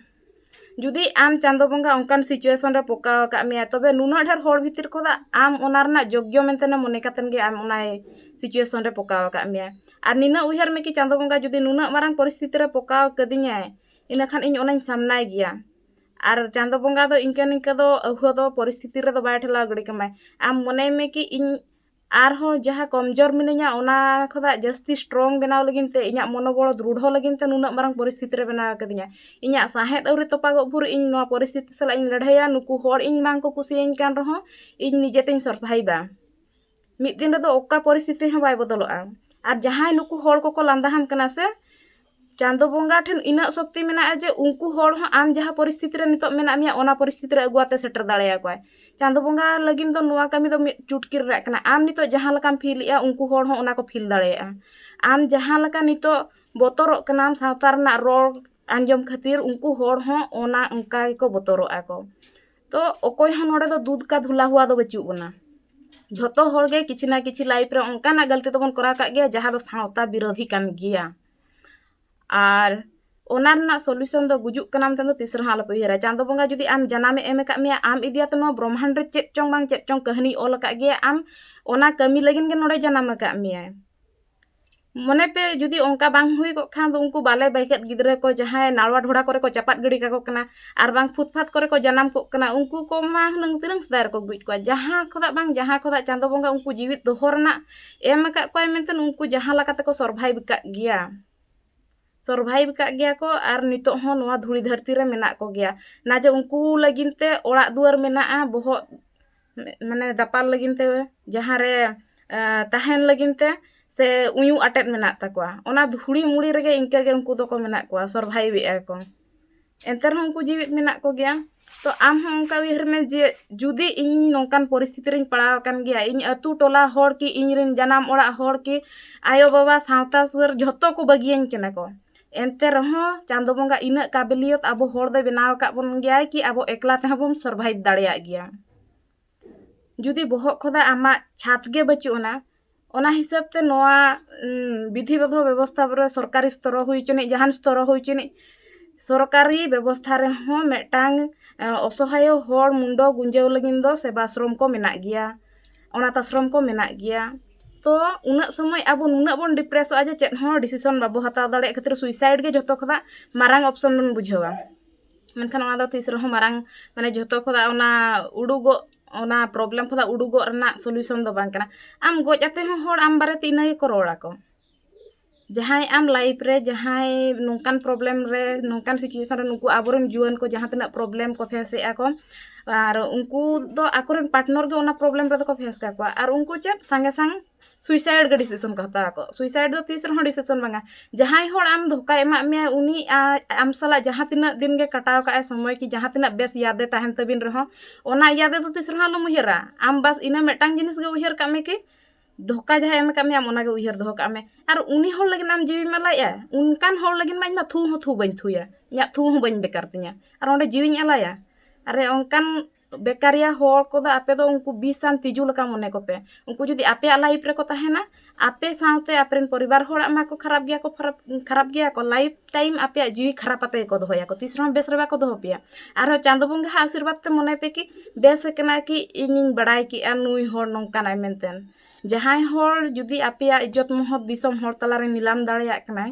ᱡᱩᱫᱤ ᱟᱢ ᱪᱟᱸᱫᱚ ᱵᱚᱸᱜᱟ ᱚᱱᱠᱟᱱ situation ᱨᱮ ᱯᱚᱠᱟᱣ ᱟᱠᱟᱫ ᱢᱮᱭᱟ, ᱛᱚᱵᱮ ᱱᱩᱱᱟᱹᱜ ᱰᱷᱮᱨ ᱦᱚᱲ ᱵᱷᱤᱛᱤᱨ ᱠᱷᱚᱱᱟᱜ ᱟᱢ ᱚᱱᱟ ᱨᱮᱱᱟᱜ ᱡᱳᱜᱽᱭᱚ ᱢᱮᱱᱛᱮ ᱢᱚᱱᱮ ᱠᱟᱛᱮᱱ ᱜᱮ ᱟᱢ ᱚᱱᱟ situation ᱨᱮ ᱯᱚᱠᱟᱣ ᱟᱠᱟᱫ ᱢᱮᱭᱟ᱾ ᱟᱨ ᱱᱤᱱᱟᱹᱜ ᱩᱭᱦᱟᱹᱨ ᱢᱮ ᱠᱤ, ᱪᱟᱸᱫᱚ ᱵᱚᱸᱜᱟ ᱡᱩᱫᱤ ᱱᱩᱱᱟᱹᱜ ᱢᱟᱨᱟᱝ ᱯᱚᱨᱤᱥᱛᱷᱤᱛᱤ ᱨᱮ ᱯᱚᱠᱟᱣ ᱠᱟᱹᱫᱤᱧᱟᱭ, ᱤᱱᱟᱹ ᱠᱷᱟᱱ ᱤᱧ ᱚᱱᱟᱧ ᱥᱟᱢᱱᱟᱭ ᱜᱮᱭᱟ᱾ ᱟᱨ ᱪᱟᱸᱫᱚ ᱵᱚᱸᱜᱟ ᱫᱚ ᱤᱱᱠᱟᱹ ᱱᱤᱝᱠᱟᱹ ᱫᱚ ᱟᱹᱦᱩᱣᱟᱹ ᱫᱚ ᱯᱚᱨᱤᱥᱛᱷᱤᱛᱤ ᱨᱮᱫᱚ ᱵᱟᱭ ᱴᱷᱮᱞᱟᱣ ᱜᱤᱰᱤ ᱠᱟᱢᱟᱭ᱾ ᱟᱢ ᱢᱚᱱᱮᱭ ᱢᱮ ᱠᱤ ᱤᱧ ᱟᱨᱦᱚᱸ ᱡᱟᱦᱟᱸ ᱠᱚᱢᱡᱳᱨ ᱢᱤᱱᱟᱹᱧᱟ, ᱚᱱᱟ ᱠᱷᱚᱱᱟᱜ ᱡᱟᱹᱥᱛᱤ strong ᱵᱮᱱᱟᱣ ᱞᱟᱹᱜᱤᱫ ᱛᱮ, ᱤᱧᱟᱹᱜ ᱢᱚᱱᱳᱵᱚᱞ ᱫᱨᱩᱲᱦᱚ ᱞᱟᱹᱜᱤᱫ ᱛᱮ ᱱᱩᱱᱟᱹᱜ ᱢᱟᱨᱟᱝ ᱯᱚᱨᱤᱥᱛᱷᱤᱛᱤ ᱨᱮ ᱵᱮᱱᱟᱣ ᱟᱠᱟᱫᱤᱧᱟ᱾ ᱤᱧᱟᱹᱜ ᱥᱟᱦᱮᱫ ᱟᱹᱣᱨᱤ ᱛᱚᱯᱟᱜᱚᱜ ᱵᱷᱳᱨ ᱤᱧ ᱱᱚᱣᱟ ᱯᱚᱨᱤᱥᱛᱷᱤᱛᱤ ᱥᱟᱞᱟᱜ ᱤᱧ ᱞᱟᱹᱲᱦᱟᱹᱭᱟ᱾ ᱱᱩᱠᱩ ᱦᱚᱲ ᱤᱧ ᱵᱟᱝ ᱠᱚ ᱠᱩᱥᱤᱭᱟᱹᱧ ᱠᱟᱱ ᱨᱮᱦᱚᱸ, ᱤᱧ ᱱᱤᱡᱮ ᱛᱤᱧ surviveᱟ᱾ ᱢᱤᱫ ᱫᱤᱱ ᱨᱮᱫᱚ ᱚᱠᱟ ᱯᱚᱨᱤᱥᱛᱷᱤᱛᱤ ᱦᱚᱸ ᱵᱟᱭ ᱵᱚᱫᱚᱞᱚᱜᱼᱟ᱾ ᱟᱨ ᱡᱟᱦᱟᱸᱭ ᱱᱩᱠᱩ ᱦᱚᱲ ᱠᱚᱠᱚ ᱞᱟᱸᱫᱟ ᱦᱟᱢ ᱠᱟᱱᱟ ᱥᱮ, ᱪᱟᱸᱫᱚ ᱵᱚᱸᱜᱟ ᱴᱷᱮᱱ ᱤᱱᱟᱹᱜ ᱥᱚᱠᱛᱤ ᱢᱮᱱᱟᱜᱼᱟ ᱡᱮ ᱩᱱᱠᱩ ᱦᱚᱲ ᱦᱚᱸ ᱟᱢ ᱡᱟᱦᱟᱸ ᱯᱚᱨᱤᱥᱛᱷᱤᱛᱤ ᱨᱮ ᱱᱤᱛᱚᱜ ᱢᱮᱱᱟᱜ ᱢᱮᱭᱟ, ᱚᱱᱟ ᱯᱚᱨᱤᱥᱛᱷᱤᱛᱤ ᱨᱮ ᱟᱹᱜᱩ ᱟᱛᱮ ᱥᱮᱴᱮᱨ ᱫᱟᱲᱮᱭᱟᱠᱚᱣᱟᱭ᱾ ᱪᱟᱸᱫᱚ ᱵᱚᱸᱜᱟ ᱞᱟᱹᱜᱤᱫ ᱫᱚ ᱱᱚᱣᱟ ᱠᱟᱹᱢᱤ ᱫᱚ ᱢᱤᱫ ᱪᱩᱴᱠᱤ ᱨᱮᱱᱟᱜ ᱠᱟᱱᱟ᱾ ᱟᱢ ᱱᱤᱛᱚᱜ ᱡᱟᱦᱟᱸ ᱞᱮᱠᱟᱢ ᱯᱷᱤᱞᱮᱜᱼᱟ, ᱩᱱᱠᱩ ᱦᱚᱲ ᱦᱚᱸ ᱚᱱᱟ ᱠᱚ ᱯᱷᱤᱞ ᱫᱟᱲᱮᱭᱟᱜᱼᱟ᱾ ᱟᱢ ᱡᱟᱦᱟᱸ ᱞᱮᱠᱟ ᱱᱤᱛᱚᱜ ᱵᱚᱛᱚᱨᱚᱜ ᱠᱟᱱᱟᱢ ᱥᱟᱶᱛᱟ ᱨᱮᱱᱟᱜ ᱨᱚᱲ ᱟᱸᱡᱚᱢ ᱠᱷᱟᱹᱛᱤᱨ, ᱩᱱᱠᱩ ᱦᱚᱲ ᱦᱚᱸ ᱚᱱᱟ ᱚᱱᱠᱟ ᱜᱮᱠᱚ ᱵᱚᱛᱚᱨᱚᱜᱼᱟ ᱠᱚ᱾ ᱛᱚ ᱚᱠᱚᱭ ᱦᱚᱸ ᱱᱚᱰᱮ ᱫᱚ ᱫᱩᱫᱷ ᱠᱟ ᱫᱷᱩᱞᱟ ᱦᱩᱣᱟ ᱫᱚ ᱵᱟᱹᱪᱩᱜ ᱵᱚᱱᱟ᱾ ᱡᱷᱚᱛᱚ ᱦᱚᱲ ᱜᱮ ᱠᱤᱪᱷᱤ ᱱᱟ ᱠᱤᱪᱷᱤ life ᱨᱮ ᱚᱱᱠᱟᱱᱟᱜ ᱜᱟᱹᱞᱛᱤ ᱫᱚᱵᱚᱱ ᱠᱚᱨᱟᱣ ᱠᱟᱜ ᱜᱮᱭᱟ, ᱡᱟᱦᱟᱸ ᱫᱚ ᱥᱟᱶᱛᱟ ᱵᱤᱨᱳᱫᱷᱤ ᱠᱟᱱ ᱜᱮᱭᱟ᱾ ᱟᱨ ᱚᱱᱟ ᱨᱮᱱᱟᱜ solution ᱫᱚ ᱜᱩᱡᱩᱜ ᱠᱟᱱᱟᱢ ᱛᱮᱫᱚ ᱛᱤᱥ ᱨᱮᱦᱚᱸ ᱟᱞᱚᱯᱮ ᱩᱭᱦᱟᱹᱨᱟ᱾ ᱪᱟᱸᱫᱚ ᱵᱚᱸᱜᱟ ᱡᱩᱫᱤ ᱟᱢ ᱡᱟᱱᱟᱢᱮ ᱮᱢ ᱟᱠᱟᱫ ᱢᱮᱭᱟ, ᱟᱢ ᱤᱫᱤᱭᱟᱛᱮ ᱱᱚᱣᱟ ᱵᱨᱚᱦᱢᱟᱸᱰ ᱨᱮ ᱪᱮᱫ ᱪᱚᱝ ᱵᱟᱝ ᱪᱮᱫ ᱪᱚᱝ ᱠᱟᱹᱦᱱᱤ ᱚᱞ ᱟᱠᱟᱫ ᱜᱮᱭᱟ, ᱟᱢ ᱚᱱᱟ ᱠᱟᱹᱢᱤ ᱞᱟᱹᱜᱤᱫ ᱜᱮ ᱱᱚᱰᱮ ᱡᱟᱱᱟᱢ ᱟᱠᱟᱫ ᱢᱮᱭᱟᱭ᱾ ᱢᱚᱱᱮ ᱯᱮ, ᱡᱩᱫᱤ ᱚᱱᱠᱟ ᱵᱟᱝ ᱦᱩᱭ ᱠᱚᱜ ᱠᱷᱟᱱ ᱫᱚ ᱩᱱᱠᱩ ᱵᱟᱞᱮ ᱵᱟᱹᱭᱠᱟᱹᱛ ᱜᱤᱫᱽᱨᱟᱹ ᱠᱚ ᱡᱟᱦᱟᱸᱭ ᱱᱟᱲᱣᱟ ᱰᱷᱚᱲᱟ ᱠᱚᱨᱮ ᱠᱚ ᱪᱟᱯᱟᱫ ᱜᱤᱰᱤ ᱠᱟᱠᱚ ᱠᱟᱱᱟ, ᱟᱨ ᱵᱟᱝ ᱯᱷᱩᱛᱯᱷᱟᱛ ᱠᱚᱨᱮ ᱠᱚ ᱡᱟᱱᱟᱢ ᱠᱚᱜ ᱠᱟᱱᱟ, ᱩᱱᱠᱩ ᱠᱚ ᱢᱟ ᱦᱩᱱᱟᱹᱝ ᱛᱤᱱᱟᱹᱝ ᱥᱮᱫᱟᱭ ᱨᱮᱠᱚ ᱜᱩᱡ ᱠᱚᱣᱟ᱾ ᱡᱟᱦᱟᱸ ᱠᱷᱚᱱᱟᱜ ᱵᱟᱝ ᱡᱟᱦᱟᱸ ᱠᱷᱚᱱᱟᱜ ᱪᱟᱸᱫᱚ ᱵᱚᱸᱜᱟ ᱩᱱᱠᱩ ᱡᱤᱣᱤᱫ ᱫᱚᱦᱚ ᱨᱮᱱᱟᱜ ᱮᱢ ᱟᱠᱟᱫ ᱠᱚᱣᱟᱭ ᱢᱮᱱᱛᱮ ᱩᱱᱠᱩ ᱡᱟᱦᱟᱸ ᱞᱮᱠᱟ ᱛᱮᱠᱚ survive ᱟᱠᱟᱫ ᱜᱮᱭᱟ, survive ᱟᱠᱟᱫ ᱜᱮᱭᱟ ᱠᱚ, ᱟᱨ ᱱᱤᱛᱚᱜ ᱦᱚᱸ ᱱᱚᱣᱟ ᱫᱷᱩᱲᱤ ᱫᱷᱟᱹᱨᱛᱤ ᱨᱮ ᱢᱮᱱᱟᱜ ᱠᱚᱜᱮᱭᱟ᱾ ᱱᱟ ᱡᱮ ᱩᱱᱠᱩ ᱞᱟᱹᱜᱤᱫ ᱛᱮ ᱚᱲᱟᱜ ᱫᱩᱣᱟᱹᱨ ᱢᱮᱱᱟᱜᱼᱟ, ᱵᱚᱦᱚᱜ ᱢᱟᱱᱮ ᱫᱟᱯᱟᱞ ᱞᱟᱹᱜᱤᱫ ᱛᱮ, ᱡᱟᱦᱟᱸ ᱨᱮ ᱛᱟᱦᱮᱱ ᱞᱟᱹᱜᱤᱫ ᱛᱮ ᱥᱮ ᱩᱭᱩ ᱟᱴᱮᱫ ᱢᱮᱱᱟᱜ ᱛᱟᱠᱚᱣᱟ, ᱚᱱᱟ ᱫᱷᱩᱲᱤ ᱢᱩᱲᱤ ᱨᱮᱜᱮ ᱤᱱᱠᱟᱹ ᱜᱮ ᱩᱱᱠᱩ ᱫᱚᱠᱚ ᱢᱮᱱᱟᱜ ᱠᱚᱣᱟ, survive ᱮᱫᱼᱟ ᱠᱚ᱾ ᱮᱱᱛᱮ ᱨᱮᱦᱚᱸ ᱩᱱᱠᱩ ᱡᱤᱣᱤᱫ ᱢᱮᱱᱟᱜ ᱠᱚᱜᱮᱭᱟ᱾ ᱛᱚ ᱟᱢ ᱦᱚᱸ ᱚᱱᱠᱟ ᱩᱭᱦᱟᱹᱨ ᱢᱮ ᱡᱮ ᱡᱩᱫᱤ ᱤᱧ ᱱᱚᱝᱠᱟᱱ ᱯᱚᱨᱤᱥᱛᱷᱤᱛᱤ ᱨᱤᱧ ᱯᱟᱲᱟᱣ ᱟᱠᱟᱱ ᱜᱮᱭᱟ, ᱤᱧ ᱟᱹᱛᱩ ᱴᱚᱞᱟ ᱦᱚᱲ ᱠᱤ, ᱤᱧ ᱨᱮᱱ ᱡᱟᱱᱟᱢ ᱚᱲᱟᱜ ᱦᱚᱲ ᱠᱤ, ᱟᱭᱳ ᱵᱟᱵᱟ, ᱥᱟᱶᱛᱟ ᱥᱩᱥᱟᱹᱨ ᱡᱷᱚᱛᱚ ᱠᱚ ᱵᱟᱹᱜᱤᱭᱟᱹᱧ ᱠᱟᱱᱟ ᱠᱚ, ᱮᱱᱛᱮ ᱨᱮᱦᱚᱸ ᱪᱟᱸᱫᱚ ᱵᱚᱸᱜᱟ ᱤᱱᱟᱹᱜ ᱠᱟᱵᱤᱞᱤᱭᱚᱛ ᱟᱵᱚ ᱦᱚᱲ ᱫᱚᱭ ᱵᱮᱱᱟᱣ ᱟᱠᱟᱫ ᱵᱚᱱ ᱜᱮᱭᱟᱭ ᱠᱤ ᱟᱵᱚ ᱮᱠᱞᱟ ᱛᱮᱦᱚᱸ ᱵᱚᱱ survive ᱫᱟᱲᱮᱭᱟᱜ ᱜᱮᱭᱟ᱾ ᱡᱩᱫᱤ ᱵᱚᱦᱚᱜ ᱠᱷᱚᱫᱟ ᱟᱢᱟᱜ ᱪᱷᱟᱛ ᱜᱮ ᱵᱟᱹᱪᱩᱜ ᱟᱱᱟ, ᱚᱱᱟ ᱦᱤᱥᱟᱹᱵ ᱛᱮ ᱱᱚᱣᱟ ᱵᱤᱫᱷᱤ ᱵᱟᱫᱷᱚ ᱵᱮᱵᱚᱥᱛᱷᱟ ᱨᱮ ᱥᱚᱨᱠᱟᱨᱤ ᱥᱛᱚᱨᱚ ᱦᱩᱭ ᱦᱚᱪᱚᱱᱤᱡ, ᱡᱟᱦᱟᱱ ᱥᱛᱚᱨᱚ ᱦᱩᱭ ᱦᱚᱪᱚᱱᱤᱡ, ᱥᱚᱨᱠᱟᱨᱤ ᱵᱮᱵᱚᱥᱛᱷᱟ ᱨᱮᱦᱚᱸ ᱢᱤᱫᱴᱟᱝ ᱚᱥᱚᱦᱟᱭᱚ ᱦᱚᱲ ᱢᱩᱱᱰᱚ ᱜᱩᱸᱡᱟᱹᱣ ᱞᱟᱹᱜᱤᱫ ᱫᱚ ᱥᱮᱵᱟᱥᱨᱚᱢ ᱠᱚ ᱢᱮᱱᱟᱜ ᱜᱮᱭᱟ, ᱚᱱᱟᱛᱷ ᱟᱥᱨᱚᱢ ᱠᱚ ᱢᱮᱱᱟᱜ ᱜᱮᱭᱟ᱾ ᱛᱚ ᱩᱱᱟᱹᱜ ᱥᱚᱢᱚᱭ ᱟᱵᱚ ᱱᱩᱱᱟᱹᱜ ᱵᱚᱱ ᱰᱤᱯᱨᱮᱥᱚᱜᱼᱟ ᱡᱮ ᱪᱮᱫ ᱦᱚᱸ decision ᱵᱟᱵᱚ ᱦᱟᱛᱟᱣ ᱫᱟᱲᱮᱭᱟᱜ ᱠᱷᱟᱹᱛᱤᱨ suicide ᱜᱮ ᱡᱷᱚᱛᱚ ᱠᱷᱚᱱᱟᱜ ᱢᱟᱨᱟᱝ option ᱵᱚᱱ ᱵᱩᱡᱷᱟᱹᱣᱟ᱾ ᱢᱮᱱᱠᱷᱟᱱ ᱚᱱᱟ ᱫᱚ ᱛᱤᱥ ᱨᱮᱦᱚᱸ ᱢᱟᱨᱟᱝ, ᱢᱟᱱᱮ ᱡᱷᱚᱛᱚ ᱠᱷᱚᱱᱟᱜ ᱚᱱᱟ ᱩᱰᱩᱠᱚᱜ, ᱚᱱᱟ problem ᱠᱷᱚᱱᱟᱜ ᱩᱰᱩᱠᱚᱜ ᱨᱮᱱᱟᱜ solution ᱫᱚ ᱵᱟᱝ ᱠᱟᱱᱟ᱾ ᱟᱢ ᱜᱚᱡ ᱟᱛᱮ ᱦᱚᱸ ᱦᱚᱲ ᱟᱢ ᱵᱟᱨᱮᱛᱮ ᱤᱱᱟᱹ ᱜᱮᱠᱚ ᱨᱚᱲ ᱟᱠᱚ᱾ ᱡᱟᱦᱟᱸᱭ ᱟᱢ life ᱨᱮ ᱡᱟᱦᱟᱸᱭ ᱱᱚᱝᱠᱟᱱ problem ᱨᱮ, ᱱᱚᱝᱠᱟᱱ situation ᱨᱮ ᱱᱩᱠᱩ ᱟᱵᱚᱨᱮᱱ ᱡᱩᱣᱟᱹᱱ ᱠᱚ ᱡᱟᱦᱟᱸ ᱛᱤᱱᱟᱹᱜ problem ᱠᱚ face ᱮᱫᱼᱟ ᱠᱚ, ᱟᱨ ᱩᱱᱠᱩ ᱫᱚ ᱟᱠᱚᱨᱮᱱ partner ᱜᱮ ᱚᱱᱟ problem ᱨᱮᱫᱚ ᱠᱚ face ᱠᱟᱠᱚᱣᱟ, ᱟᱨ ᱩᱱᱠᱩ ᱪᱮᱫ ᱥᱟᱸᱜᱮ ᱥᱟᱝ suicide ᱜᱮ decision ᱠᱚ ᱦᱟᱛᱟᱣ ᱟᱠᱚ᱾ Suicide ᱫᱚ ᱛᱤᱥ ᱨᱮᱦᱚᱸ decision ᱵᱟᱝᱟ᱾ ᱡᱟᱦᱟᱸᱭ ᱦᱚᱲ ᱟᱢ ᱫᱷᱳᱠᱟᱭ ᱮᱢᱟᱜ ᱢᱮᱭᱟ, ᱩᱱᱤ ᱟ-, ᱟᱢ ᱥᱟᱞᱟᱜ ᱡᱟᱦᱟᱸ ᱛᱤᱱᱟᱹᱜ ᱫᱤᱱ ᱜᱮ ᱠᱟᱴᱟᱣ ᱠᱟᱜᱼᱟᱭ ᱥᱚᱢᱚᱭ ᱠᱤ ᱡᱟᱦᱟᱸ ᱛᱤᱱᱟᱹᱜ ᱵᱮᱥ ᱭᱟᱫᱮ ᱛᱟᱦᱮᱱ ᱛᱟᱹᱵᱤᱱ ᱨᱮᱦᱚᱸ, ᱚᱱᱟ ᱭᱟᱫᱮ ᱫᱚ ᱛᱤᱥ ᱨᱮᱦᱚᱸ ᱟᱞᱚᱢ ᱩᱭᱦᱟᱹᱨᱟ᱾ ᱟᱢ ᱵᱟᱥ ᱤᱱᱟᱹ ᱢᱤᱫᱴᱟᱝ ᱡᱤᱱᱤᱥ ᱜᱮ ᱩᱭᱦᱟᱹᱨ ᱠᱟᱜ ᱢᱮ ᱠᱤ ᱫᱷᱳᱠᱟ ᱡᱟᱦᱟᱸᱭ ᱮᱢ ᱟᱠᱟᱫ ᱢᱮᱭᱟ, ᱟᱢ ᱚᱱᱟᱜᱮ ᱩᱭᱦᱟᱹᱨ ᱫᱚᱦᱚ ᱠᱟᱜ ᱢᱮ᱾ ᱟᱨ ᱩᱱᱤ ᱦᱚᱲ ᱞᱟᱹᱜᱤᱫ ᱟᱢ ᱡᱤᱣᱤᱢ ᱟᱞᱟᱭᱮᱜᱼᱟ, ᱚᱱᱠᱟᱱ ᱦᱚᱲ ᱞᱟᱹᱜᱤᱫ ᱢᱟ ᱤᱧ ᱢᱟ ᱛᱷᱩ ᱦᱚᱸ ᱛᱷᱩ ᱵᱟᱹᱧ ᱛᱷᱩᱭᱟ, ᱤᱧᱟᱹᱜ ᱛᱷᱩ ᱦᱚᱸ ᱵᱟᱹᱧ ᱵᱮᱠᱟᱨ ᱛᱤᱧᱟ, ᱟᱨ ᱚᱸᱰᱮ ᱡᱤᱣᱤᱧ ᱟᱞᱟᱭᱟ? ᱟᱨᱮ ᱚᱱᱠᱟᱱ ᱵᱮᱠᱟᱨᱤᱭᱟ ᱦᱚᱲ ᱠᱚᱫᱚ ᱟᱯᱮ ᱫᱚ ᱩᱱᱠᱩ ᱵᱤᱥᱟᱱ ᱛᱤᱡᱩ ᱞᱮᱠᱟ ᱢᱚᱱᱮ ᱠᱚᱯᱮ᱾ ᱩᱱᱠᱩ ᱡᱩᱫᱤ ᱟᱯᱮᱭᱟᱜ life ᱨᱮᱠᱚ ᱛᱟᱦᱮᱱᱟ, ᱟᱯᱮ ᱥᱟᱶᱛᱮ ᱟᱯᱮᱨᱮᱱ ᱯᱚᱨᱤᱵᱟᱨ ᱦᱚᱲᱟᱜ ᱢᱟᱠᱚ ᱠᱷᱟᱨᱟᱯ ᱜᱮᱭᱟ ᱠᱚ, ᱠᱷᱟᱨᱟᱯ, ᱠᱷᱟᱨᱟᱯ ᱜᱮᱭᱟ ᱠᱚ, life time ᱟᱯᱮᱭᱟᱜ ᱡᱤᱣᱤ ᱠᱷᱟᱨᱟᱯ ᱟᱛᱮ ᱜᱮᱠᱚ ᱫᱚᱦᱚᱭᱟᱠᱚ, ᱛᱤᱥ ᱨᱮᱦᱚᱸ ᱵᱮᱥ ᱨᱮ ᱵᱟᱠᱚ ᱫᱚᱦᱚ ᱯᱮᱭᱟ᱾ ᱟᱨᱦᱚᱸ ᱪᱟᱸᱫᱚ ᱵᱚᱸᱜᱟ ᱦᱟᱜ ᱟᱥᱤᱨᱵᱟᱫᱽ ᱛᱮ ᱢᱚᱱᱮ ᱯᱮ ᱠᱤ ᱵᱮᱥ ᱟᱠᱟᱱᱟ ᱠᱤ ᱤᱧᱤᱧ ᱵᱟᱲᱟᱭ ᱠᱮᱜᱼᱟ ᱱᱩᱭ ᱦᱚᱲ ᱱᱚᱝᱠᱟᱱᱟᱭ ᱢᱮᱱᱛᱮ᱾ ᱡᱟᱦᱟᱸᱭ ᱦᱚᱲ ᱡᱩᱫᱤ ᱟᱯᱮᱭᱟᱜ ᱤᱡᱽᱡᱚᱛ ᱢᱚᱦᱚᱛ ᱫᱤᱥᱚᱢ ᱦᱚᱲ ᱛᱟᱞᱟᱨᱮ ᱱᱤᱞᱟᱢ ᱫᱟᱲᱮᱭᱟᱜ ᱠᱟᱱᱟᱭ,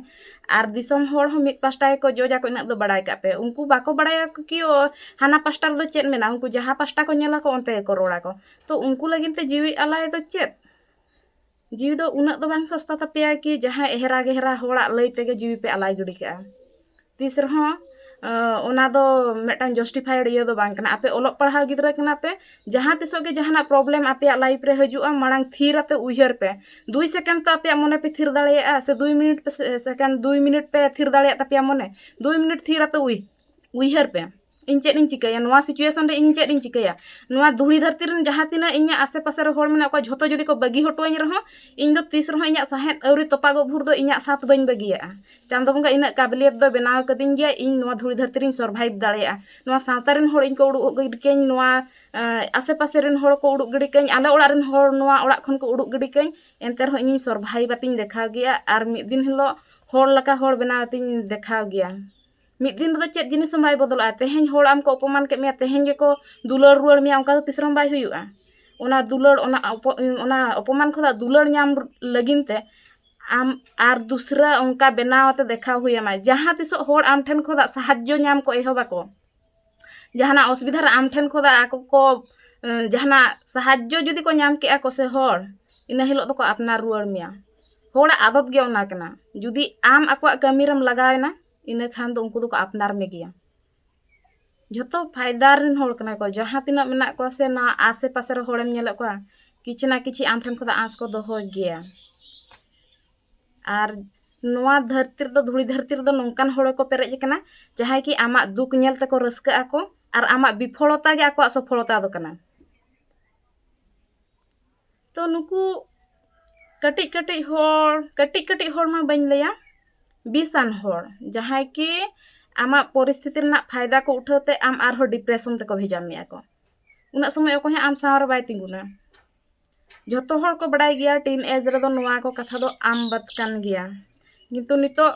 ᱟᱨ ᱫᱤᱥᱚᱢ ᱦᱚᱲ ᱦᱚᱸ ᱢᱤᱫ ᱯᱟᱥᱴᱟ ᱜᱮᱠᱚ ᱡᱚᱡᱟ ᱠᱚ, ᱤᱱᱟᱹᱜ ᱫᱚ ᱵᱟᱲᱟᱭ ᱠᱟᱜ ᱯᱮ᱾ ᱩᱱᱠᱩ ᱵᱟᱠᱚ ᱵᱟᱲᱟᱭᱟ ᱠᱤ ᱚ, ᱦᱟᱱᱟ ᱯᱟᱥᱴᱟ ᱨᱮᱫᱚ ᱪᱮᱫ ᱢᱮᱱᱟᱜᱼᱟ, ᱩᱱᱠᱩ ᱡᱟᱦᱟᱸ ᱯᱟᱥᱴᱟ ᱠᱚ ᱧᱮᱞᱟ ᱠᱚ ᱚᱱᱛᱮ ᱜᱮᱠᱚ ᱨᱚᱲᱟ ᱠᱚ᱾ ᱛᱚ ᱩᱱᱠᱩ ᱞᱟᱹᱜᱤᱫ ᱛᱮ ᱡᱤᱣᱤ ᱟᱞᱟᱭ ᱫᱚ ᱪᱮᱫ? ᱡᱤᱣᱤ ᱫᱚ ᱩᱱᱟᱹᱜ ᱫᱚ ᱵᱟᱝ ᱥᱚᱥᱛᱟ ᱛᱟᱯᱮᱭᱟ ᱠᱤ ᱡᱟᱦᱟᱸᱭ ᱮᱦᱮᱨᱟ ᱜᱮᱦᱮᱨᱟ ᱦᱚᱲᱟᱜ ᱞᱟᱹᱭ ᱛᱮᱜᱮ ᱡᱤᱣᱤ ᱯᱮ ᱟᱞᱟᱭ ᱜᱤᱰᱤ ᱠᱟᱜᱼᱟ᱾ ᱛᱤᱥ ᱨᱮᱦᱚᱸ ᱚᱱᱟ ᱫᱚ ᱢᱤᱫᱴᱟᱝ ᱡᱟᱥᱴᱤᱯᱷᱟᱭᱮᱰ ᱤᱭᱟᱹ ᱫᱚ ᱵᱟᱝ ᱠᱟᱱᱟ᱾ ᱟᱯᱮ ᱚᱞᱚᱜ ᱯᱟᱲᱦᱟᱣ ᱜᱤᱫᱽᱨᱟᱹ ᱠᱟᱱᱟ ᱯᱮ, ᱡᱟᱦᱟᱸ ᱛᱤᱥᱚᱜ ᱜᱮ ᱡᱟᱦᱟᱱᱟᱜ ᱯᱨᱚᱵᱞᱮᱢ ᱟᱯᱮᱭᱟᱜ ᱞᱟᱭᱤᱯᱷ ᱨᱮ ᱦᱤᱡᱩᱜᱼᱟ, ᱢᱟᱲᱟᱝ ᱛᱷᱤᱨ ᱟᱛᱮ ᱩᱭᱦᱟᱹᱨ ᱯᱮ᱾ ᱫᱩᱭ ᱥᱮᱠᱮᱱᱰ ᱛᱚ ᱟᱯᱮᱭᱟᱜ ᱢᱚᱱᱮ ᱯᱮ ᱛᱷᱤᱨ ᱫᱟᱲᱮᱭᱟᱜᱼᱟ, ᱥᱮ ᱫᱩᱭ ᱢᱤᱱᱤᱴ ᱯᱮ ᱥᱮᱠᱮᱱᱰ ᱫᱩᱭ ᱢᱤᱱᱤᱴ ᱯᱮ ᱛᱷᱤᱨ ᱫᱟᱲᱮᱭᱟᱜ ᱛᱟᱯᱮᱭᱟ ᱢᱚᱱᱮ᱾ ᱫᱩᱭ ᱢᱤᱱᱤᱴ ᱛᱷᱤᱨ ᱟᱛᱮ ᱩᱭ ᱩᱭᱦᱟᱹᱨ ᱯᱮ, ᱤᱧ ᱪᱮᱫ ᱤᱧ ᱪᱤᱠᱟᱹᱭᱟ? ᱱᱚᱣᱟ ᱥᱤᱪᱩᱭᱮᱥᱚᱱ ᱨᱮ ᱤᱧ ᱪᱮᱫ ᱤᱧ ᱪᱤᱠᱟᱹᱭᱟ? ᱱᱚᱣᱟ ᱫᱷᱩᱲᱤ ᱫᱷᱟᱹᱨᱛᱤ ᱨᱮᱱ ᱡᱟᱦᱟᱸ ᱛᱤᱱᱟᱹᱜ ᱤᱧᱟᱹᱜ ᱟᱥᱮ ᱯᱟᱥᱮ ᱨᱮ ᱦᱚᱲ ᱢᱮᱱᱟᱜ ᱠᱚᱣᱟ, ᱡᱷᱚᱛᱚ ᱡᱩᱫᱤ ᱠᱚ ᱵᱟᱹᱜᱤ ᱦᱚᱴᱚᱣᱟᱹᱧ ᱨᱮᱦᱚᱸ, ᱤᱧ ᱫᱚ ᱛᱤᱥ ᱨᱮᱦᱚᱸ ᱤᱧᱟᱹᱜ ᱥᱟᱦᱮᱫ ᱟᱹᱣᱨᱤ ᱛᱚᱯᱟᱜᱚᱜ ᱵᱷᱳᱨ ᱫᱚ ᱤᱧᱟᱹᱜ ᱥᱟᱛ ᱵᱟᱹᱧ ᱵᱟᱹᱜᱤᱭᱟᱜᱼᱟ᱾ ᱪᱟᱸᱫᱚ ᱵᱚᱸᱜᱟ ᱤᱱᱟᱹᱜ ᱠᱟᱵᱤᱞᱤᱭᱟᱛ ᱫᱚ ᱵᱮᱱᱟᱣ ᱠᱟᱹᱫᱤᱧ ᱜᱮᱭᱟ, ᱤᱧ ᱱᱚᱣᱟ ᱫᱷᱩᱲᱤ ᱫᱷᱟᱹᱨᱛᱤ ᱨᱤᱧ ᱥᱚᱨᱵᱷᱟᱭᱤᱵᱷ ᱫᱟᱲᱮᱭᱟᱜᱼᱟ᱾ ᱱᱚᱣᱟ ᱥᱟᱶᱛᱟ ᱨᱮᱱ ᱦᱚᱲ ᱤᱧ ᱠᱚ ᱩᱰᱩᱠ ᱜᱤᱰᱤ ᱠᱟᱹᱧ, ᱱᱚᱣᱟ ᱟᱥᱮ ᱯᱟᱥᱮ ᱨᱮᱱ ᱦᱚᱲ ᱠᱚ ᱩᱰᱩᱠ ᱜᱤᱰᱤ ᱠᱟᱹᱧ, ᱟᱞᱮ ᱚᱲᱟᱜ ᱨᱮᱱ ᱦᱚᱲ ᱱᱚᱣᱟ ᱚᱲᱟᱜ ᱠᱷᱚᱱ ᱠᱚ ᱩᱰᱩᱠ ᱜᱤᱰᱤ ᱠᱟᱹᱧ, ᱮᱱᱛᱮ ᱨᱮᱦᱚᱸ ᱤᱧᱤᱧ ᱥᱚᱨᱵᱷᱟᱭᱤᱵᱷ ᱟᱛᱤᱧ ᱫᱮᱠᱷᱟᱣ ᱜᱮᱭᱟ᱾ ᱟᱨ ᱢᱤᱫ ᱫᱤᱱ ᱦᱤᱞᱳᱜ ᱦᱚᱲ ᱞᱮᱠᱟ ᱦᱚᱲ ᱵᱮᱱᱟᱣ ᱟᱛᱤᱧ ᱫᱮᱠᱷᱟᱣ ᱜᱮᱭᱟ᱾ ᱢᱤᱫ ᱫᱤᱱ ᱨᱮᱫᱚ ᱪᱮᱫ ᱡᱤᱱᱤᱥ ᱦᱚᱸ ᱵᱟᱭ ᱵᱚᱫᱚᱞᱚᱜᱼᱟ᱾ ᱛᱮᱦᱮᱧ ᱦᱚᱲ ᱟᱢ ᱠᱚ ᱚᱯᱚᱢᱟᱱ ᱠᱮᱫ ᱢᱮᱭᱟ, ᱛᱮᱦᱮᱧ ᱜᱮᱠᱚ ᱫᱩᱞᱟᱹᱲ ᱨᱩᱣᱟᱹᱲ ᱢᱮᱭᱟ, ᱚᱱᱠᱟ ᱫᱚ ᱛᱤᱥ ᱨᱮᱦᱚᱸ ᱵᱟᱭ ᱦᱩᱭᱩᱜᱼᱟ᱾ ᱚᱱᱟ ᱫᱩᱞᱟᱹᱲ, ᱚᱱᱟ ᱚᱯᱚ-, ᱚᱱᱟ ᱚᱯᱚᱢᱟᱱ ᱠᱷᱚᱱᱟᱜ ᱫᱩᱞᱟᱹᱲ ᱧᱟᱢ ᱞᱟᱹᱜᱤᱫ ᱛᱮ ᱟᱢ ᱟᱨ ᱫᱩᱥᱨᱟᱹ ᱚᱱᱠᱟ ᱵᱮᱱᱟᱣ ᱟᱛᱮ ᱫᱮᱠᱷᱟᱣ ᱦᱩᱭ ᱟᱢᱟ᱾ ᱡᱟᱦᱟᱸ ᱛᱤᱥᱚᱜ ᱦᱚᱲ ᱟᱢ ᱴᱷᱮᱱ ᱠᱷᱚᱱᱟᱜ ᱥᱟᱦᱟᱡᱽᱡᱚ ᱧᱟᱢ ᱠᱚ ᱮᱦᱚᱵᱟᱠᱚ, ᱡᱟᱦᱟᱱᱟᱜ ᱚᱥᱩᱵᱤᱫᱷᱟ ᱨᱮ ᱟᱢ ᱴᱷᱮᱱ ᱠᱷᱚᱱᱟᱜ ᱟᱠᱚ ᱠᱚ, ᱮᱸ, ᱡᱟᱦᱟᱱᱟᱜ ᱥᱟᱦᱟᱡᱽᱡᱚ ᱡᱩᱫᱤ ᱠᱚ ᱧᱟᱢ ᱠᱮᱜᱼᱟ ᱠᱚ ᱥᱮ ᱦᱚᱲ, ᱤᱱᱟᱹ ᱦᱤᱞᱳᱜ ᱫᱚᱠᱚ ᱟᱯᱱᱟᱨ ᱨᱩᱣᱟᱹᱲ ᱢᱮᱭᱟ᱾ ᱦᱚᱲᱟᱜ ᱟᱫᱚᱛ ᱜᱮ ᱚᱱᱟ ᱠᱟᱱᱟ᱾ ᱡᱩᱫᱤ ᱟᱢ ᱟᱠᱚᱣᱟᱜ ᱠᱟᱹᱢᱤ ᱨᱮᱢ ᱞᱟᱜᱟᱣ ᱮᱱᱟ, ᱤᱱᱟᱹ ᱠᱷᱟᱱ ᱫᱚ ᱩᱱᱠᱩ ᱫᱚᱠᱚ ᱟᱯᱱᱟᱨ ᱢᱮᱜᱮᱭᱟ᱾ ᱡᱷᱚᱛᱚ ᱯᱷᱟᱭᱫᱟ ᱨᱮᱱ ᱦᱚᱲ ᱠᱟᱱᱟ ᱠᱚ, ᱡᱟᱦᱟᱸ ᱛᱤᱱᱟᱹᱜ ᱢᱮᱱᱟᱜ ᱠᱚᱣᱟ ᱥᱮ ᱱᱚᱣᱟ ᱟᱥᱮ ᱯᱟᱥᱮ ᱨᱮ ᱦᱚᱲᱮᱢ ᱧᱮᱞᱮᱫ ᱠᱚᱣᱟ, ᱠᱤᱪᱷᱩ ᱱᱟ ᱠᱤᱪᱷᱩ ᱟᱢ ᱴᱷᱮᱱ ᱠᱷᱚᱱ ᱫᱚ ᱟᱸᱥ ᱠᱚ ᱫᱚᱦᱚᱭ ᱜᱮᱭᱟ᱾ ᱟᱨ ᱱᱚᱣᱟ ᱫᱷᱟᱹᱨᱛᱤ ᱨᱮᱫᱚ, ᱫᱷᱩᱲᱤ ᱫᱷᱟᱹᱨᱛᱤ ᱨᱮᱫᱚ ᱱᱚᱝᱠᱟᱱ ᱦᱚᱲ ᱠᱚ ᱯᱮᱨᱮᱡ ᱟᱠᱟᱱᱟ, ᱡᱟᱦᱟᱸᱭ ᱠᱤ ᱟᱢᱟᱜ ᱫᱩᱠ ᱧᱮᱞ ᱛᱮᱠᱚ ᱨᱟᱹᱥᱠᱟᱹᱜ ᱟᱠᱚ ᱟᱨ ᱟᱢᱟᱜ ᱵᱤᱯᱷᱚᱞᱚᱛᱟ ᱜᱮ ᱟᱠᱚᱣᱟᱜ ᱥᱚᱯᱷᱚᱞᱚᱛᱟ ᱫᱚ ᱠᱟᱱᱟ᱾ ᱛᱚ ᱱᱩᱠᱩ ᱠᱟᱹᱴᱤᱡ ᱠᱟᱹᱴᱤᱡ ᱦᱚᱲ, ᱠᱟᱹᱴᱤᱡ ᱠᱟᱹᱴᱤᱡ ᱦᱚᱲ ᱢᱟ ᱵᱟᱹᱧ ᱞᱟᱹᱭᱟ, ᱵᱤᱥᱟᱱ ᱦᱚᱲ, ᱡᱟᱦᱟᱸᱭ ᱠᱤ ᱟᱢᱟᱜ ᱯᱚᱨᱤᱥᱛᱷᱤᱛᱤ ᱨᱮᱱᱟᱜ ᱯᱷᱟᱭᱫᱟ ᱠᱚ ᱩᱴᱷᱟᱹᱣ ᱛᱮ ᱟᱢ ᱟᱨᱦᱚᱸ ᱰᱤᱯᱨᱮᱥᱚᱱ ᱛᱮᱠᱚ ᱵᱷᱮᱡᱟ ᱢᱮᱭᱟ ᱠᱚ᱾ ᱩᱱᱟᱹᱜ ᱥᱚᱢᱚᱭ ᱚᱠᱚᱭ ᱦᱚᱸ ᱟᱢ ᱥᱟᱶ ᱨᱮ ᱵᱟᱭ ᱛᱤᱸᱜᱩᱱᱟ᱾ ᱡᱷᱚᱛᱚ ᱦᱚᱲ ᱠᱚ ᱵᱟᱰᱟᱭ ᱜᱮᱭᱟ, ᱴᱤᱱ ᱮᱡᱽ ᱨᱮᱫᱚ ᱱᱚᱣᱟ ᱠᱚ ᱠᱟᱛᱷᱟ ᱫᱚ ᱟᱢ ᱵᱟᱫ ᱠᱟᱱ ᱜᱮᱭᱟ᱾ ᱠᱤᱱᱛᱩ ᱱᱤᱛᱚᱜ,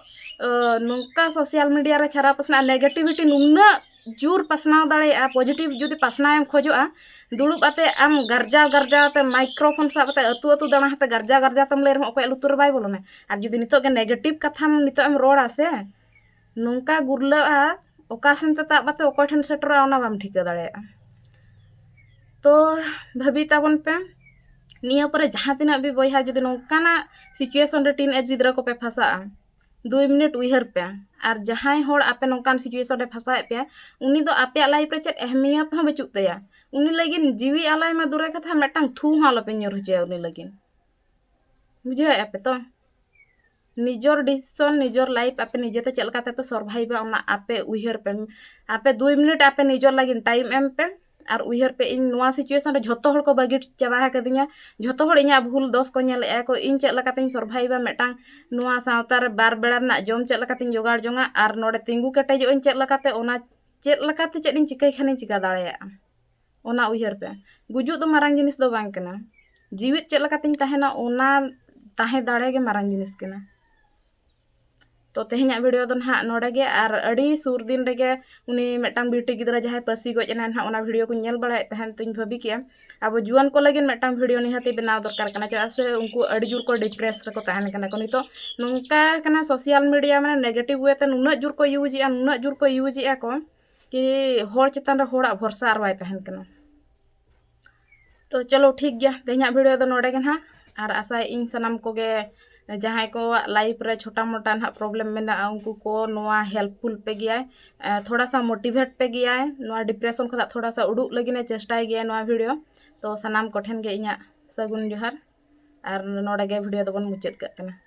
ᱟᱹ, ᱱᱚᱝᱠᱟ ᱥᱳᱥᱟᱞ ᱢᱤᱰᱤᱭᱟ ᱨᱮ ᱪᱷᱟᱨᱟᱣ ᱯᱟᱥᱱᱟᱜ ᱱᱮᱜᱮᱴᱤᱵᱷᱤᱴᱤ ᱱᱩᱱᱟᱹᱜ ᱡᱳᱨ ᱯᱟᱥᱱᱟᱣ ᱫᱟᱲᱮᱭᱟᱜᱼᱟ, ᱯᱚᱡᱤᱴᱤᱵᱷ ᱡᱩᱫᱤ ᱯᱟᱥᱱᱟᱣ ᱮᱢ ᱠᱷᱚᱡᱚᱜᱼᱟ, ᱫᱩᱲᱩᱵ ᱟᱛᱮ ᱟᱢ ᱜᱟᱨᱡᱟᱣ ᱜᱟᱨᱡᱟᱣ ᱛᱮ ᱢᱟᱭᱠᱨᱳᱯᱷᱳᱱ ᱥᱟᱵ ᱠᱟᱛᱮ ᱟᱹᱛᱩ ᱟᱹᱛᱩ ᱫᱟᱬᱟ ᱠᱟᱛᱮ ᱜᱟᱨᱡᱟᱣ ᱜᱟᱨᱡᱟᱣ ᱛᱮᱢ ᱞᱟᱹᱭ ᱨᱮᱦᱚᱸ ᱚᱠᱚᱭᱟᱜ ᱞᱩᱛᱩᱨ ᱨᱮ ᱵᱟᱭ ᱵᱚᱞᱚᱱᱟ᱾ ᱟᱨ ᱡᱩᱫᱤ ᱱᱤᱛᱚᱜ ᱜᱮ ᱱᱮᱜᱮᱴᱤᱵᱷ ᱠᱟᱛᱷᱟᱢ ᱱᱤᱛᱚᱜ ᱮᱢ ᱨᱚᱲᱟ ᱥᱮ, ᱱᱚᱝᱠᱟ ᱜᱩᱨᱞᱟᱹᱜᱼᱟ, ᱚᱠᱟ ᱥᱮᱱ ᱛᱮ ᱛᱟᱵ ᱠᱟᱛᱮ ᱚᱠᱚᱭ ᱴᱷᱮᱱ ᱥᱮᱴᱮᱨᱚᱜᱼᱟ, ᱚᱱᱟ ᱵᱟᱢ ᱴᱷᱤᱠᱟᱹ ᱫᱟᱲᱮᱭᱟᱜᱼᱟ᱾ ᱛᱚ ᱵᱷᱟᱹᱵᱤ ᱛᱟᱵᱚᱱ ᱯᱮ, ᱱᱤᱭᱟᱹ ᱯᱚᱨᱮ ᱡᱟᱦᱟᱸ ᱛᱤᱱᱟᱹᱜ ᱵᱤ ᱵᱚᱭᱦᱟ ᱡᱩᱫᱤ ᱱᱚᱝᱠᱟᱱᱟᱜ ᱥᱤᱪᱩᱭᱮᱥᱚᱱ ᱨᱮ ᱴᱤᱱ ᱮᱡᱽ ᱜᱤᱫᱽᱨᱟᱹ ᱠᱚᱯᱮ ᱯᱷᱟᱸᱥᱟᱜᱼᱟ, ᱫᱩᱭ ᱢᱤᱱᱤᱴ ᱩᱭᱦᱟᱹᱨ ᱯᱮ᱾ ᱟᱨ ᱡᱟᱦᱟᱸᱭ ᱦᱚᱲ ᱟᱯᱮ ᱱᱚᱝᱠᱟᱱ situation ᱨᱮ ᱯᱷᱟᱥᱟᱣᱮᱫ ᱯᱮᱭᱟ, ᱩᱱᱤ ᱫᱚ ᱟᱯᱮᱭᱟᱜ life ᱨᱮ ᱪᱮᱫ ᱮᱦᱢᱤᱭᱚᱛ ᱦᱚᱸ ᱵᱟᱹᱪᱩᱜ ᱛᱟᱭᱟ᱾ ᱩᱱᱤ ᱞᱟᱹᱜᱤᱫ ᱡᱤᱣᱤ ᱟᱞᱟᱭ ᱢᱟ ᱫᱩᱨᱮ ᱠᱟᱛᱷᱟ, ᱢᱤᱫᱴᱟᱝ ᱛᱷᱩ ᱦᱚᱸ ᱟᱞᱚᱯᱮ ᱧᱩᱨ ᱦᱚᱪᱚᱭᱟ ᱩᱱᱤ ᱞᱟᱹᱜᱤᱫ᱾ ᱵᱩᱡᱷᱟᱹᱣᱮᱫᱼᱟ ᱯᱮ ᱛᱚ? ᱱᱤᱡᱚᱨ decision, ᱱᱤᱡᱚᱨ life ᱟᱯᱮ ᱱᱤᱡᱮᱛᱮ ᱪᱮᱫ ᱞᱮᱠᱟ ᱛᱮᱯᱮ surviveᱟ, ᱚᱱᱟ ᱟᱯᱮ ᱩᱭᱦᱟᱹᱨ ᱯᱮ᱾ ᱟᱯᱮ ᱫᱩᱭ ᱢᱤᱱᱤᱴ ᱟᱯᱮ ᱱᱤᱡᱚᱨ ᱞᱟᱹᱜᱤᱫ time ᱮᱢ ᱯᱮ᱾ ᱟᱨ ᱩᱭᱦᱟᱹᱨ ᱯᱮ, ᱤᱧ ᱱᱚᱣᱟ situation ᱨᱮ ᱡᱷᱚᱛᱚ ᱦᱚᱲ ᱠᱚ ᱵᱟᱹᱜᱤ ᱪᱟᱵᱟ ᱟᱠᱟᱫᱤᱧᱟ, ᱡᱷᱚᱛᱚ ᱦᱚᱲ ᱤᱧᱟᱹᱜ ᱵᱷᱩᱞ ᱫᱚᱥ ᱠᱚ ᱧᱮᱞᱮᱫᱼᱟ ᱠᱚ, ᱤᱧ ᱪᱮᱫ ᱞᱮᱠᱟᱛᱤᱧ surviveᱟ, ᱢᱤᱫᱴᱟᱝ ᱱᱚᱣᱟ ᱥᱟᱶᱛᱟ ᱨᱮ ᱵᱟᱨ ᱵᱮᱲᱟ ᱨᱮᱱᱟᱜ ᱡᱚᱢ ᱪᱮᱫ ᱞᱮᱠᱟᱛᱤᱧ ᱡᱚᱜᱟᱲ ᱡᱚᱝᱟ, ᱟᱨ ᱱᱚᱰᱮ ᱛᱤᱸᱜᱩ ᱠᱮᱴᱮᱡᱚᱜ ᱟᱹᱧ ᱪᱮᱫ ᱞᱮᱠᱟᱛᱮ, ᱚᱱᱟ ᱪᱮᱫ ᱞᱮᱠᱟᱛᱮ ᱪᱮᱫ ᱤᱧ ᱪᱤᱠᱟᱹᱭ ᱠᱷᱟᱱᱤᱧ ᱪᱤᱠᱟ ᱫᱟᱲᱮᱭᱟᱜᱼᱟ᱾ ᱚᱱᱟ ᱩᱭᱦᱟᱹᱨ ᱯᱮ, ᱜᱩᱡᱩᱜ ᱫᱚ ᱢᱟᱨᱟᱝ ᱡᱤᱱᱤᱥ ᱫᱚ ᱵᱟᱝ ᱠᱟᱱᱟ, ᱡᱤᱣᱤᱫ ᱪᱮᱫ ᱞᱮᱠᱟᱛᱤᱧ ᱛᱟᱦᱮᱱᱟ, ᱚᱱᱟ ᱛᱟᱦᱮᱸ ᱫᱟᱲᱮ ᱜᱮ ᱢᱟᱨᱟᱝ ᱡᱤᱱᱤᱥ ᱠᱟᱱᱟ᱾ ᱛᱚ ᱛᱮᱦᱮᱧᱟᱜ video ᱫᱚ ᱱᱟᱦᱟᱜ ᱱᱚᱰᱮ ᱜᱮ, ᱟᱨ ᱟᱹᱰᱤ ᱥᱩᱨ ᱫᱤᱱ ᱨᱮᱜᱮ ᱩᱱᱤ ᱢᱤᱫᱴᱟᱝ ᱵᱤᱴᱤ ᱜᱤᱫᱽᱨᱟᱹ ᱡᱟᱦᱟᱸᱭ ᱯᱟᱹᱥᱤ ᱜᱚᱡ ᱮᱱᱟᱭ ᱱᱟᱦᱟᱜ, ᱚᱱᱟ video ᱠᱚᱧ ᱧᱮᱞ ᱵᱟᱲᱟᱭᱮᱫ ᱛᱟᱦᱮᱸᱱ, ᱛᱚᱧ ᱵᱷᱟᱹᱵᱤ ᱠᱮᱜᱼᱟ ᱟᱵᱚ ᱡᱩᱣᱟᱹᱱ ᱠᱚ ᱞᱟᱹᱜᱤᱫ ᱢᱤᱫᱴᱟᱝ video ᱱᱤᱦᱟᱹᱛᱤ ᱵᱮᱱᱟᱣ ᱫᱚᱨᱠᱟᱨ ᱠᱟᱱᱟ, ᱪᱮᱫᱟᱜ ᱥᱮ ᱩᱱᱠᱩ ᱟᱹᱰᱤ ᱡᱳᱨ ᱠᱚ depress ᱨᱮᱠᱚ ᱛᱟᱦᱮᱱ ᱠᱟᱱᱟ ᱠᱚ᱾ ᱱᱤᱛᱚᱜ ᱱᱚᱝᱠᱟ ᱠᱟᱱᱟ social media, ᱢᱟᱱᱮ negative way ᱛᱮ ᱱᱩᱱᱟᱹᱜ ᱡᱳᱨ ᱠᱚ useᱮᱜᱼᱟ, ᱱᱩᱱᱟᱹᱜ ᱡᱳᱨ ᱠᱚ useᱮᱜᱼᱟ ᱠᱚ ᱠᱤ ᱦᱚᱲ ᱪᱮᱛᱟᱱ ᱨᱮ ᱦᱚᱲᱟᱜ ᱵᱷᱚᱨᱥᱟ ᱟᱨ ᱵᱟᱭ ᱛᱟᱦᱮᱱ ᱠᱟᱱᱟ᱾ ᱛᱚ ᱪᱚᱞᱚ ᱴᱷᱤᱠ ᱜᱮᱭᱟ, ᱛᱮᱦᱮᱧᱟᱜ video ᱫᱚ ᱱᱚᱰᱮ ᱜᱮ ᱱᱟᱦᱟᱜ, ᱟᱨ ᱟᱥᱟᱭᱮᱫ ᱟᱹᱧ ᱥᱟᱱᱟᱢ ᱠᱚᱜᱮ ᱡᱟᱦᱟᱸᱭ ᱠᱚᱣᱟᱜ life ᱨᱮ ᱪᱷᱳᱴᱟ ᱢᱳᱴᱟ ᱱᱟᱦᱟᱜ problem ᱢᱮᱱᱟᱜᱼᱟ, ᱩᱱᱠᱩ ᱠᱚ ᱱᱚᱣᱟ helpful ᱯᱮ ᱜᱮᱭᱟᱭ, ᱮ, ᱛᱷᱚᱲᱟ ᱥᱟ motivate ᱯᱮ ᱜᱮᱭᱟᱭ, ᱱᱚᱣᱟ depression ᱠᱷᱚᱱᱟᱜ ᱛᱷᱚᱲᱟ ᱥᱟ ᱩᱰᱩᱠ ᱞᱟᱹᱜᱤᱫ ᱮ ᱪᱮᱥᱴᱟᱭ ᱜᱮᱭᱟ ᱱᱚᱣᱟ video᱾ ᱛᱚ ᱥᱟᱱᱟᱢ ᱠᱚᱴᱷᱮᱱ ᱜᱮ ᱤᱧᱟᱹᱜ ᱥᱟᱹᱜᱩᱱ ᱡᱚᱦᱟᱨ, ᱟᱨ ᱱᱚᱰᱮ ᱜᱮ video ᱫᱚᱵᱚᱱ ᱢᱩᱪᱟᱹᱫ ᱠᱟᱜ ᱠᱟᱱᱟ᱾